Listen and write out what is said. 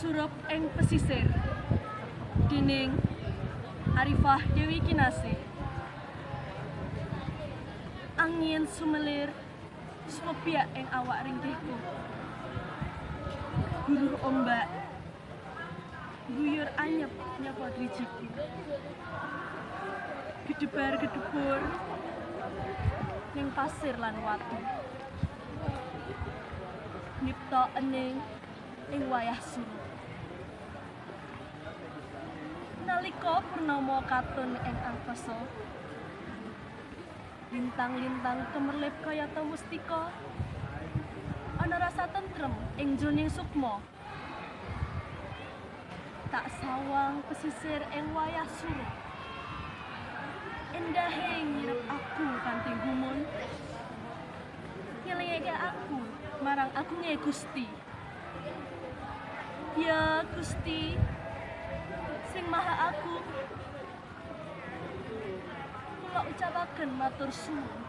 Surup ing pesisir dening Arifah Dewi Kinasih. Angin sumelir sumebyak ing awak ringkihku. Guruh ombak guyur anyep nyapa drijiku. Gedebar gedebur ning pasir lan watu. Nipta ening ing wayah surup. Nalika purnama katon ing angkasa, lintang-lintang kemerlip kayata mustika, ana rasa tentrem ing jroning sukma. Tak sawang pesisir ing wayah surup. Endahe ngirep aku kanthi gumun, ngelingake aku marang agunge Gusti. Ya Gusti, sing maha agung, kula ucapaken matur suwun.